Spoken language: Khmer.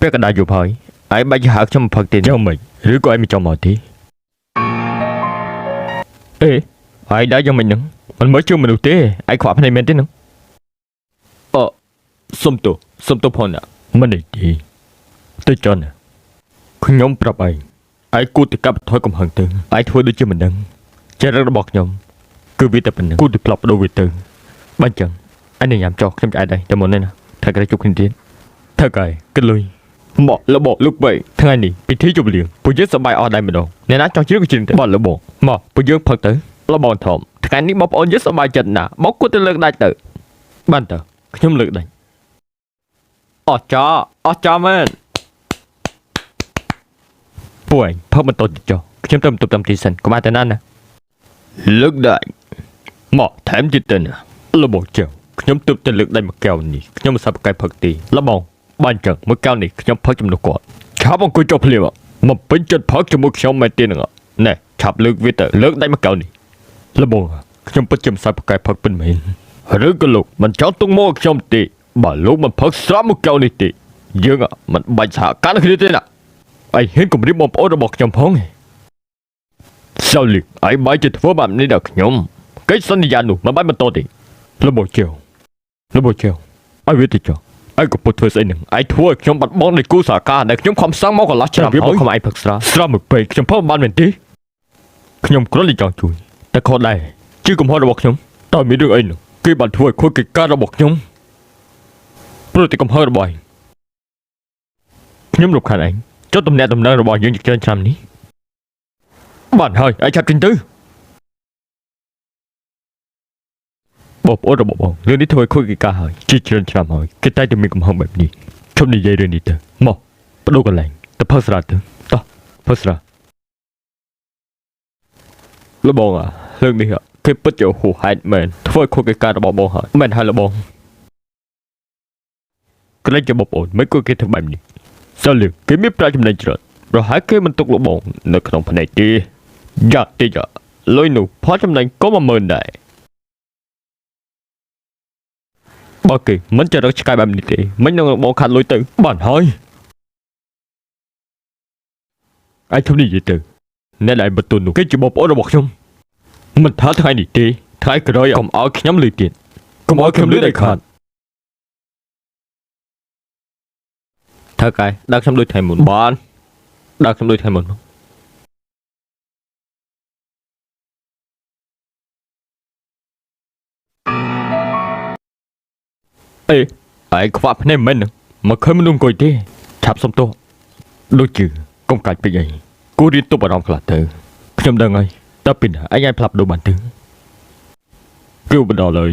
ពេលកណ្ដាលយប់ហើយឯងបាច់ហៅខ្ញុំមកផឹកទេយ៉ាងម៉េចឬក៏ឯងមិនចង់មកទេអេឯងដែរយ៉ាងម៉េចហ្នឹងមិនមើលជឿមនុស្សទេឯងខ្វាក់ភ្នែកមែនទេហ្នឹងអឺសុំទោសសុំទោសផងណាមិនអីទេទៅចន់ណាខ្ញុំប្រាប់ឯងឯងគួរតែកាត់បន្ថយកំហឹងទៅឯងធ្វើដូចជាមិនដឹងចរិតរបស់ខ្ញុំគឺវាតែប៉ុណ្្នឹងគួរតែផ្លាប់បដូរវាទៅបើអញ្ចឹងឯងនឹងញ៉ាំចោះខ្ញុំឆ្អែតហើយតែមុននេះណាត្រូវគេជួបគ្នាទៀត ថើកែគិតលុយមកលបលោកបីថ្ងៃនេះពិធីជប់លៀងពួកយើងសប្បាយអស់ដែរម្ដងអ្នកណាចង់ជ្រៀងក៏ជ្រៀងទៅបាទលបមកពួកយើងផឹកទៅលបងធំថ្ងៃនេះបងប្អូនយើងសប្បាយចិត្តណាស់មកគួរទៅលើកដាច់ទៅបានតើខ្ញុំលើកដាច់អស់ចោអស់ចោមែនពួកឯងផឹកបន្តទៀតចុះខ្ញុំទៅបន្ទប់តាមទីសិនកុំឲ្យតែណាណាលើកដាច់មកថែមទៀតទៅណាលបងចៅខ្ញុំទើបតែលើកដាច់មួយកែវនេះខ្ញុំមិនសាប់កែផឹកទេលបង បានចឹងមួយកែវនេះខ្ញុំផឹកជំនួសគាត់ឆាប់អង្គុយចុះភ្លាមមកពេញចិត្តផឹកជាមួយខ្ញុំមែនទេហ្នឹងណែឆាប់លើកវាទៅលើកដាច់មួយកែវនេះលបងខ្ញុំពិតជាមិនសាប់កែផឹកពិតមែនឬក៏លោកមិនចង់ទុកមកខ្ញុំទេបើលោកមិនផឹកស្រាប់មួយកែវនេះទេយើងមិនបាច់សហការគ្នាទេណាឯងហ៊ានគំរាមបងប្អូនរបស់ខ្ញុំផងសៅលីឯងបាយជាធ្វើបែបនេះដល់ខ្ញុំកិច្ចសន្យានោះមិនបាច់បន្តទេលបងជើលបងជើឲ្យវាទៅចុះ ឯងក៏ពុតធ្វើស្អីនឹងឯងធ្វើឲ្យខ្ញុំបាត់បង់នៃគូសហការដែលខ្ញុំខំសាងមកកន្លះឆ្នាំហើយវាមកខំឯងផឹកស្រាស្រាមួយពេកខ្ញុំផឹកមិនបានមែនទេខ្ញុំគ្រាន់តែចង់ជួយតែខុសដែរជាកំហុសរបស់ខ្ញុំតើមានរឿងអីនោះគេបានធ្វើឲ្យខូចកិច្ចការរបស់ខ្ញុំព្រោះតែកំហុសរបស់ឯងខ្ញុំរំខានឯងចុះតំណែងតំណែងរបស់យើងជាច្រើនឆ្នាំនេះបានហើយឯងឆាប់ចេញទៅបងប្អូនរបស់បងរឿងនេះធ្វើឲ្យខូចកិច្ចការហើយជាច្រើនឆ្នាំហើយគេតែតែមានកំហុសបែបនេះឈប់និយាយរឿងនេះទៅមកបដូរកន្លែងទៅផឹកស្រាទៅតោះផឹកស្រាលបងអារឿងនេះគេពិតជាហួសហេតុមែនធ្វើឲ្យខូចកិច្ចការរបស់បងហើយមែនហើយលបងក្លែងជាបងប្អូនមិនគួរគេធ្វើបែបនេះសើលឹកគេមានប្រាក់ចំណេញច្រើនប្រហែលគេមិនទុកលបងនៅក្នុងភ្នែកទេយ៉ាតិចលុយនោះផលចំណេញក៏10000ដែរ បើគេមិនចរិតឆ្កែបែបនេះទេមិននឹងបងខាត់លុយទៅបានហើយឯងធំនិយាយទៅអ្នកដែលបន្ទូលនោះគេជាបងប្អូនរបស់ខ្ញុំមិនថាថ្ងៃនេះទេថ្ងៃក្រោយកុំឲ្យខ្ញុំលឺទៀតកុំឲ្យខ្ញុំលឺដាច់ខាតថើកែដាក់ខ្ញុំដូចថ្ងៃមុនបានដាក់ខ្ញុំដូចថ្ងៃមុនមកអេឯងខ្វាក់ភ្នែកមែនហ្នឹងមកឃើញមនុស្សអង្គុយទេឆាប់សុំទោសដូចជឿកុំកាច់ពេកអីគួររៀនទប់អារម្មណ៍ខ្លះទៅខ្ញុំដឹងហើយតើពីណាឯងអាចផ្លាប់ដូរបានទេគឺបណ្ដោះឡើយ